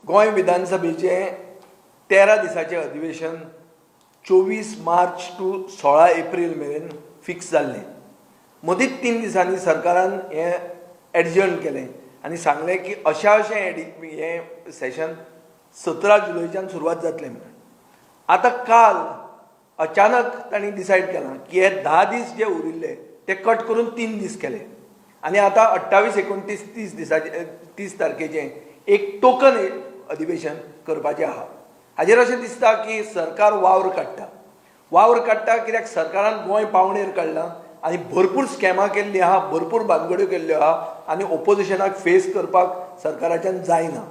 गोंय विधानसभेचें 13 दिसाचें अधिवेशन 24 March two 16 April मेरेन फिक्स जाल्लें. मदींच 3 दिसांनी सरकारान हें एडजर्न केलें आनी सांगलें की अशें अशें हें सेशन 17 जुलयच्यान सुरवात जातलें म्हणून. आतां काल अचानक तांणी डिसायड केलां की हे 10 दीस जे उरिल्ले ते कट करून 3 दीस केले आनी आतां 28, 29, 30 दिसाचे, 30 तारखेचें एक टोकन अधिवेशन करपाचें आहा. हाजेर अशें दिसता की सरकार वावर काडटा, वावर काडटा, कित्याक सरकारान गोंय पावणेर काडलां आनी भरपूर स्कॅमां केल्लीं आहा, भरपूर भानगड्यो केल्ल्यो आहा आनी ओपोजिशनाक फेस करपाक सरकाराच्यान जायना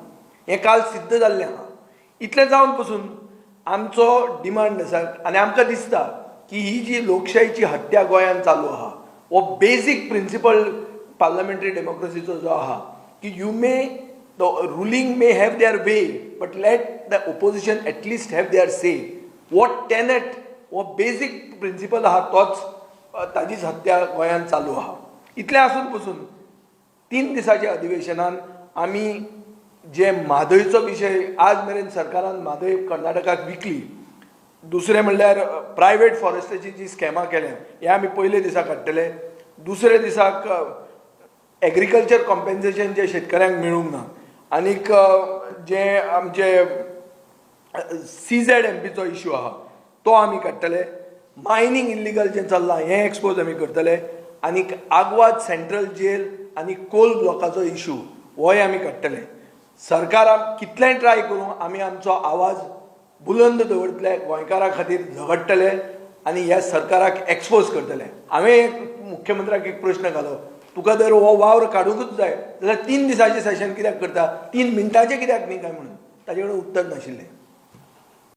हें काल सिद्ध जाल्लें आहा. इतलें जावन पसून आमचो डिमांड आसा आनी आमकां दिसता की ही जी लोकशाहीची हत्या गोंयांत चालू आहा, हो बेजीक प्रिंसिपल पार्लमेंटरी डेमोक्रेसीचो जो आहा की you may the ruling may have their way, but let the opposition at least have their say. हो टेनेट, हो बेजीक प्रिंसिपल आहा, तोच ताजीच हत्या गोंयांत चालू आहा. इतलें आसून पसून 3 दिसाच्या अधिवेशनान आमी जे म्हादयचो विशय, आज मेरेन सरकारान म्हादय कर्नाटकाक विकली. दुसरें म्हणल्यार प्रायवेट फॉरेस्टाची जी स्कॅमां केल्या, हे आमी पयले दिसा काडटले. दुसरे दिसाक एग्रीकल्चर कॉम्पेन्सेशन जे शेतकऱ्यांक मेळूंक ना आनीक जे आमचे सीझेड एमपीचो इशू आहा तो आमी काडटले. मायनींग इल्लिगल जें चल्लां हें एक्सपोज आमी करतले आनीक आगवाद सेंट्रल जेल आनी कोल ब्लॉकाचो इशू होय आमी काडटले. सरकारान कितलेंय ट्राय करूं, आमी आमचो आवाज बुलंद दवरतले, गोंयकारां खातीर झगडटले आनी ह्या सरकाराक एक्सपोज करतले. हांवें एक मुख्यमंत्र्याक एक प्रश्न घालो, तुका जर हो वावर काडुंकूच जाय जाल्यार 3 दिसाचें सेशन कित्याक करता, 3 मिनटाचें कित्याक न्ही काय म्हणून. ताजे कडेन उत्तर नाशिल्लें.